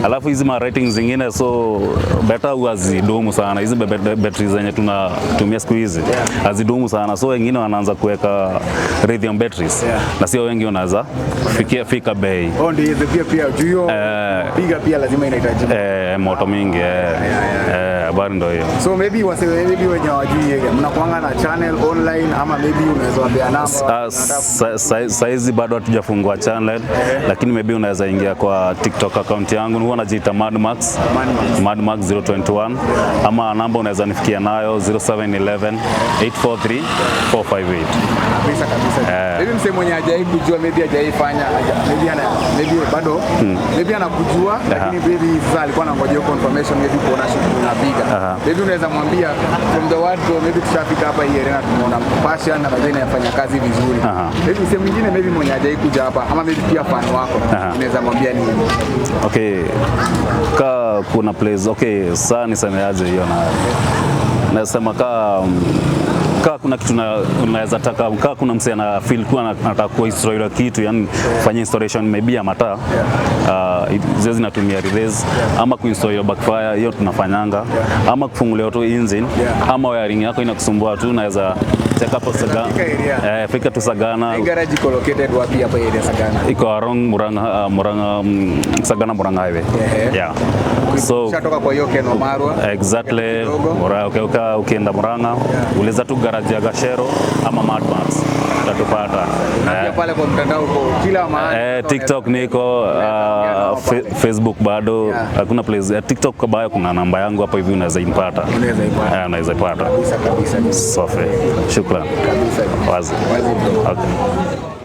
Alafu hizi ma ratings zingine so better huwa hazidumu sana. Hizi battery zenye tunatumia siku hizi hazidumu sana, so wengine wanaanza kuweka lithium batteries na sio wengi wanaweza fikia fika bei. Oh, ndio hizo pia juu hiyo piga pia lazima inahitaji Moto mingi. Habari ndio hiyo. So maybe wase maybe wenye hawajui yeye, mnakuanga na channel online ama maybe unaweza wapea namba? Ah, saizi bado hatujafungua channel, lakini maybe unaweza ingia kwa TikTok account yangu, huwa najiita Mad Max. Mad Max. Mad Max 021, ama namba unaweza nifikia nayo 0711 843 458. Kabisa kabisa. Maybe msee mwenye hajai kujua, maybe hajai fanya, maybe ana maybe bado maybe anakujua, lakini maybe sasa alikuwa anangojea hiyo confirmation, maybe kuona shughuli unapiga. Maybe unaweza mwambia from the word go, maybe tushafika hapa hii arena, tumeona passion na bado inafanya kazi vizuri. Maybe msee mwingine maybe mwenye hajai kuja hapa ama maybe pia fan wako, unaweza mwambia nini? Okay, ka kuna place, okay, saa nisemeaje hiyo, na nasema ka kuna kitu unaweza taka, ka kuna msee ana feel kuwa anataka kuinstall ile kitu, yani kufanya installation maybe ya mataa, zile zinatumia relays, ama kuinstall hiyo backfire, hiyo tunafanyanga, ama kufungulia tu engine, ama wiring yako inakusumbua tu, unaweza check up Sagana. Fika area. Eh, fika tu Sagana. Hii garage iko located wapi hapa area Sagana? Iko along Murang'a, Murang'a, Sagana Murang'a highway. Yeah. So Ushatoka kwa hiyo Ken Wamarwa. Exactly. Kidogo. Ukienda Murang'a, uliza tu garage ya Gashero ama Mad Max, utatupata. Na pia pale kwa mtandao uko kila mahali. TikTok niko, Facebook bado hakuna place. TikTok kwa bio kuna namba yangu hapo hivi unaweza ipata. Unaweza ipata. Eh, unaweza ipata. Kabisa kabisa. Safi. Shukran. Kabisa. Wazi. Wazi, bro. Okay.